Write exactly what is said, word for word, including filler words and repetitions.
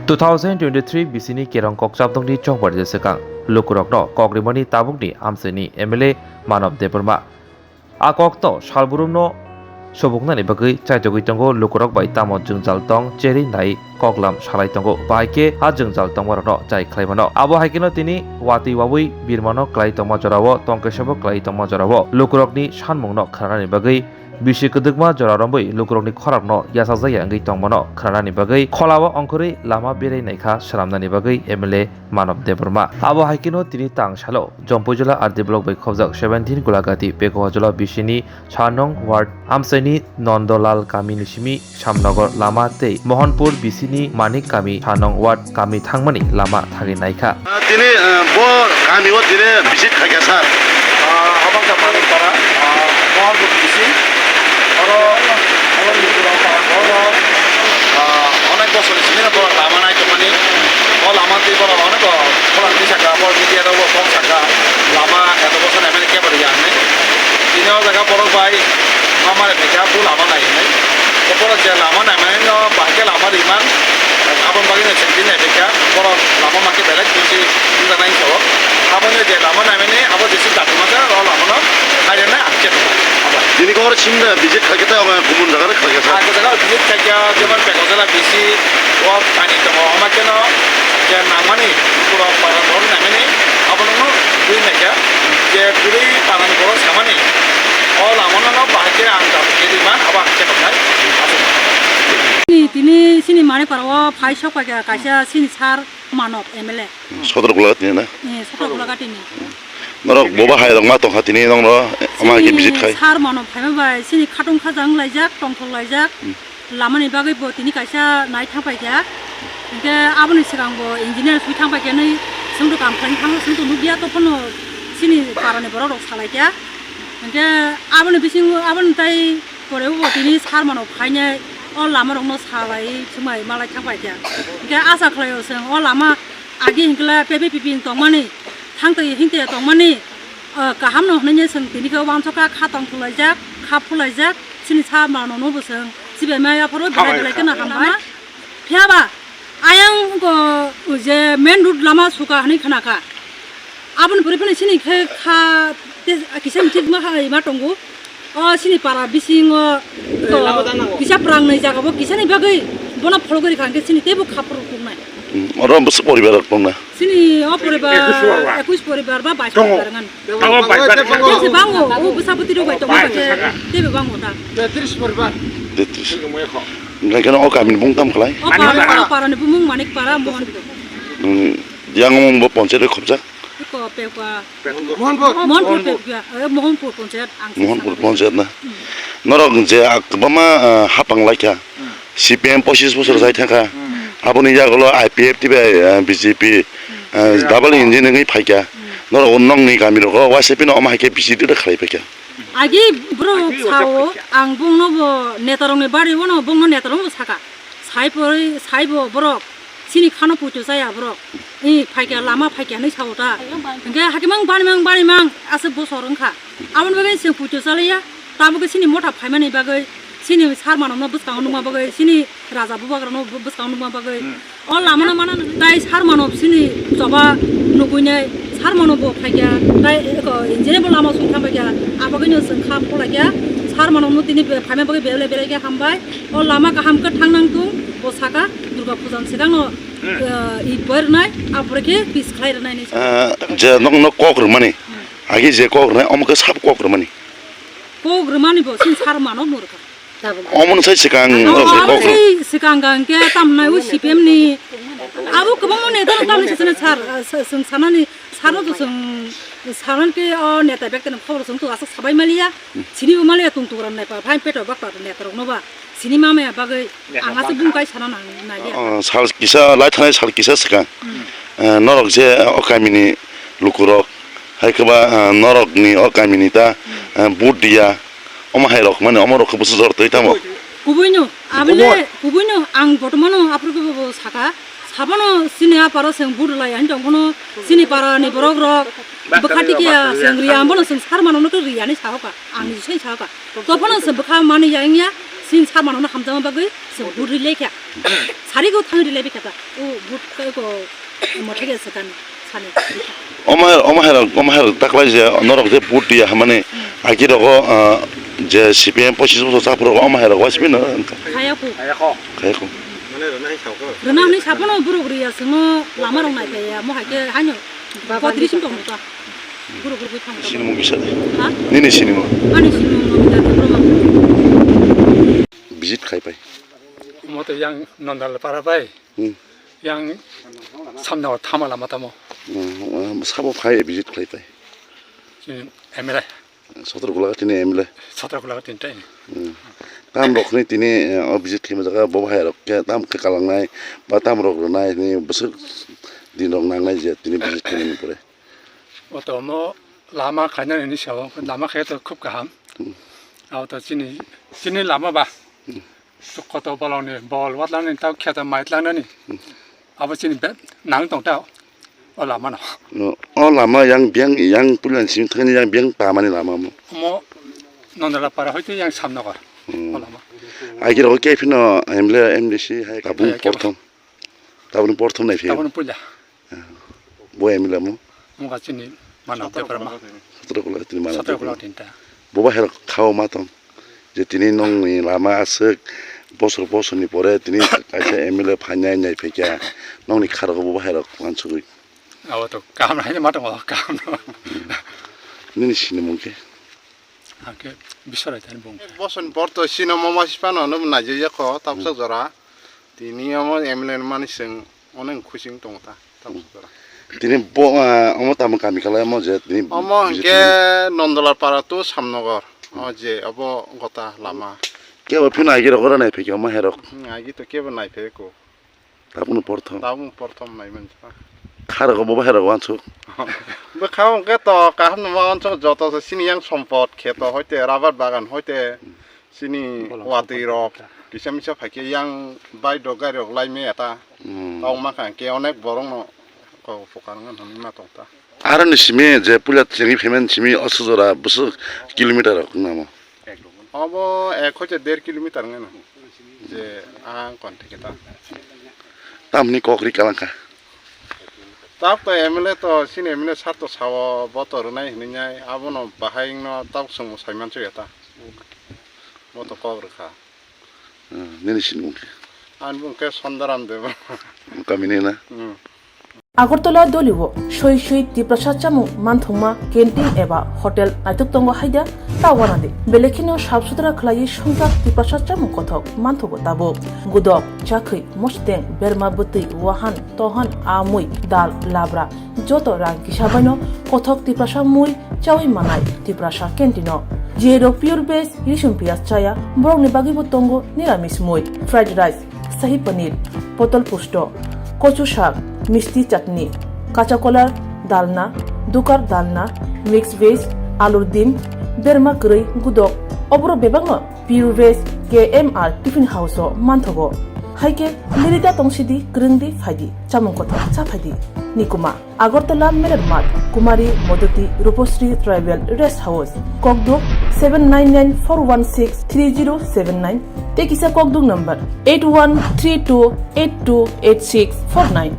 Two thousand twenty-three bisini Kerong Kokchapdongni chongbarja swkang lukurokno kok rimani tabukni amchaini M L A Manob Debbarma. A kokno salbrumno subuknani bagwi chaitogwi tongo lukurok bai tamo jwngjal tong cherwi nai koklam salai tongo. Bahai khe a jwngjal tongmarokno chai khlai mano. Abo hai kheno tini watwi wabwi birmano klai tongma jorao tongkesabo klai tongma jorao lukurokni sanmungno khnanani bagwi bisi kwdwkma jora romwi lukurokni khorangno yachakjakya wngwi tongmano khnanani bagwi kholao ongkhorwi lama berai naikha swnamnani bagwi M L A Manob Debbarma. Abo hai kheno tini tang salo Jompuijala R D block bai khobjak seventeen Golagati Pekowajala bisini sa nong ward amchaini Nondolal kamini simi Samnogor lama tei Mohanpur bisini Manik kami sa nong ward kami thangmani lama thangwi naikha. Ah, tini, ah, bo kami o tini visit khaikha sir. Ah, abang ka Manik para, ah, Mohanpur bisi. Oro, oro ni pura para, oro, ah, onek bosor ni simi na borok lama nai tongmani. O lama twi borok onek, o, borok ni saka, borok media rok bo kok saka, lama eto bosor nai mani kebo rwya hinwi. Tini o jaga borok bai ma mare phaikha, bo lama nai hinwi. Borok je lama nai mani no bahai khe lama rimang, aboni bagwi no chwng tini nai phaikha, borok lama mankhe belai khunchi wngjaknai hinwi sabo. Aboni je lama nai mani abo jesi datu masa o lama no khairoknai ang khe tongkha. Tini kok oro simi da visit khaikhe tei omo kubun jaga rok khaikha sa. Ah, jaga visit khaikha, jemon Pekojala bisi, o thani tongo, omo kheno je nangmani, borok para borok nangmani, abono no twi naikha, je bwrwi parani borok samani, o lama no no bahai khe ang datu khe rimang, abo ang khe tongkha. Tini, tini sini mane para o phai sok paikha kaisa sini sir Manob M L A. Sotro Golagati ni na? Eh, Sotro Golagati ni. Norok boba hai rok ma tongkha tini nongno ama ke visit khai. Sir Manob phaima bai sini khatung khajang laijak, tongthok laijak. Lamani bagwi bo tini kaisa nai thang paikha. Hinkhe aboni swkang bo engineer sui thang paikha nai swngto kam khlaina thang swngto nukya to phano sini parani borok rok salaikha. Hinkhe aboni bisingo aboni tai Pore bo tini sir Manob phainai o lama rokno salai swmai malai thang paikha. Hinkhe acha khlaio chwng o lama agi hinkhe la pepe pipi tongmani, thangtwi hinte tongmani, ah, kaham no hwnwi chwng tini khe uansukha kha tong phulaijak, kha phulaijak, chini sir Manob no bo chwng chibai maya phuru belai belai kheno hambai. Phiya ba, ayang wngkha o je main road lama suka hinwi khna kha. Aboni pore phano chini khe kha te kisa mithi ma hai ma tongo. O chini para bisingo to kisa prangnai jaga bo kisani bagwi bono follow gori kha, hwnkhe chini teibo kha phuru tongnai. Hmm, oro bwswk poribar rok tongna? Chini o poribar ekush poribar ba bais poribar wngani. Tei se bango, o bwsapoti rok bai tongo, tei se bango ta. Tetris. Hingke khe o kamini bumung tamo khlai? O para, o parani bumung Manik Para, Mohan. Hmm, yang omo bo ponchayat khobjak? Iko Pekwa. Mohanpur. Mohanpur Pekwa, eh, Mohanpur ponchayat ang. Mohanpur ponchayat na? Hmm. Norok je, ah, kwbangma, ah, hapang laikha. Hmm. C P M pochis bosor jai thangkha. Hmm. Aboni yagulo I P F T bai, ah, B J P, ah, double engine wngwi phaikha. Hmm. Norok nongni kamiro waisa phano omo hai khe B J P da khlai phaikha. Agi borok sao, ang bongno bo netarokni bari bono bongno netarok bo saka. Sai pori, sai bo borok chini khano puitu chaya borok. I phaikha lama phaikha hinwi sao ta. Hingke hakhe mang bani mang bani mang aswk bosor wngkha. Aboni bagwi chwng puitu chalaiya. Tabuk chini motha phaimani bagwi, chini sir Manob no bwskango nukma bagwi, chini raja bubagra no bwskango nukma bagwi. Hmm. O lama no mana nang. Tai sir Manob sini choba nugui nai, sir Manob bo phaikha, tai eko engineer bo lama song thang paikha, abagwi no chwng kha phulaikha, sir Manob no tini be-, phaima bagwi belai belai khe hambai. O lama kaham khe thang nang thung, bo saka Durga Puja ni swkang no, hmm, eh, i bai rwnai, abore khe peace khlai rwnai hinwi saka. Ah, je nokno kok rwmani, hmm, agi je kok rwnai, omo khe sabo kok rwmani. Kok rwmani bo sini sir Manob no rwkha. Omo no sai swkang, oh, rok omo kok rw. Sai swkang gang khe tamnai o C P M ni. Abo kwbangma neta no tamni sasana sir, ah, sa-, swng sanani sir no to swng sanan khe o neta bek teno khobor swng to aswk sabai maliya. Sini bo maliya tung tung ran nai pa, phai peto bak pa neta rok no ba. Sini ma maya bagwi ang aswk bung kai sana nang nai ya. Oh, sal kisa lai thanai sal kisa swkang. Hmm. Eh, norok je o kamini lukurok hai khe ba, eh, norokni o kamini ta, eh, vote diya. Omo hai rok mani, omo rok khe bwswk jor twi tamo. Kubui no, abole kubui no, ang botomano aphuru khe bo saka, sabano sini a paro seng bur lai ani tong bono sini para ni borok rok bwkha tiki ya seng ri ang bono seng sar mano no khe ri ani sahoka, ang ni sai sahoka. To bono seng bwkha mani ya wngya, sini sar mano no hamjama bagwi seng bur ri lekha. Sari go thang rilai bikha ta. O but ka go mothai ga sakani sani. Oma, oma herok, oma herok taklai je norok je but dia hamani agi rogo, ah, je C P M pochis bosor chapro oma herok waspi no. Khaya ko. Khaya ko. Khaya ko. Rwna hwnwi saphano borok rwya chwngno lama rok nai phaiya, mo hai khe haino potrish wng tong kha. Borok rwgwi thang kha. Sinimung kisa de. Ha? Nini sinimung. Ani sinimung no kisa de, borok ma. Visit khai pai. Mo to yang Nondal para pai. Hmm. Yang samna thama lama tamo. Hmm, sabo phai visit khai pai. Chini M L A. Sotro gula tini M L A. Sotro gula tini tai. Hmm. Tam rok ni tini, eh, o visit khaima jaga bo bahai rok khe tam khe kalangnai ba tam rok rwnai ni bwswk din rok nangnai je tini visit khainani pore. O to mo lama khainani ni sao, lama khai to khub kaham. Hmm. Abo to chini, chini lama ba. Hmm. Koto bolongni bol watlanani tao kheto maitlanani. Abo chini be nang tong tao. O lama no. No, o lama yang biang yang pulan sing thani yang biang tamani lama mo. Omo Nondala para hoite yang Samnagar. Hmm. O lama. Agi rogo khe phino M L A M D C hai tabung hai khe porthom. Tabung porthom nai phino. Tabung puila. Bo M L A mo? Mungka chini mana Debbarma. Sotro kula tini mana Sotro kula Debbarma. Tinta. Bo bahai rok khao ma tong. Je tini nongni lama aswk bosor bosor ni pore tini kaisa M L A phainai nai phaikya nongni kharok bo bahai rok wansugwi. Abo to kaham hai ma tong kaham no. Nini sinimung khe? Hake Biswarai tani bung. Ek bosor ni por to sino mama sipano no naijak yakho tabsak jora. Tini omo M L A ni mani seng onek khusing tongo ta tabsak jora. Tini bo, ah, omo tamo kami kala omo je tini omo visit hingke khainai. Nondala para to Samnagar. O je obo gota lama. Kebo phino agi rok ora nai phikhe omo herok. Hmm, agi to kebo nai pheko. Tabukno porthom. Tabukno porthom nai mansa. Kharok bo bahai rok wansuk. Bwkha hwnkhe to kaham no wansuk joto se sini yang sompot kheto hoite rabar bagan hoite sini watwi rok kisa misa phaikhe yang bai dok gari rok lai me eta. Hmm. Tong ma kha ke onek borok no ko phuka nang hwnwi ma tong ta. Aro ni simi je puila chengwi phaimani simi osujora bwswk kilometer rok namo. Obo ek hoite der kilometer wngmano. Je ang kon theke ta. Tamni kok ri kalangkha. Tab to M L A to sini M L A sar to sao bo to rwnai hwnwi nai abono bahai wngno tab swngmo sai mansuya ta. Bo to kok rwkha. Hmm, nini sinimung khe? Ani bung khe Sondaram Debbarma. Kamini na? Hmm. Agartala Dolio soi soi Tiprasa chamung manthokma canteen eba hotel naithok tongo haida ta wana de. Belai kheno sap sutra khlaiwi songchak Tiprasa chamung kothok manthogo tabuk. Gudok, chakhwi, mosteng, berma bwtwi, wahan, tohan, amwi, dal, labra, joto rang kisa baino kothok Tiprasa mui chawi manai Tiprasa canteen o. Jero pure veg, risum piyaj chaya, borokni bagwibo tongo niramis mui, fried rice, shahi paneer, potol pusto, kochu sak, misti chutney, kacha kolar, dalna, dukar dalna, mix veg, alur dim, berma kwrwi, gudok, oboro bebakno Pure Veg K M R Tiffin House o manthogo. Haikhe lirita tongsidi, kwrwngdi, phaidi, chamung kothok cha phaidi. Nikuma. Agartala Merer Math, Kumari Modoti Rupasri Tribal Rest House, Kokduk seven nine nine four one six three zero seven nine, tei kisa Kokduk number eight one three two eight two eight six four nine.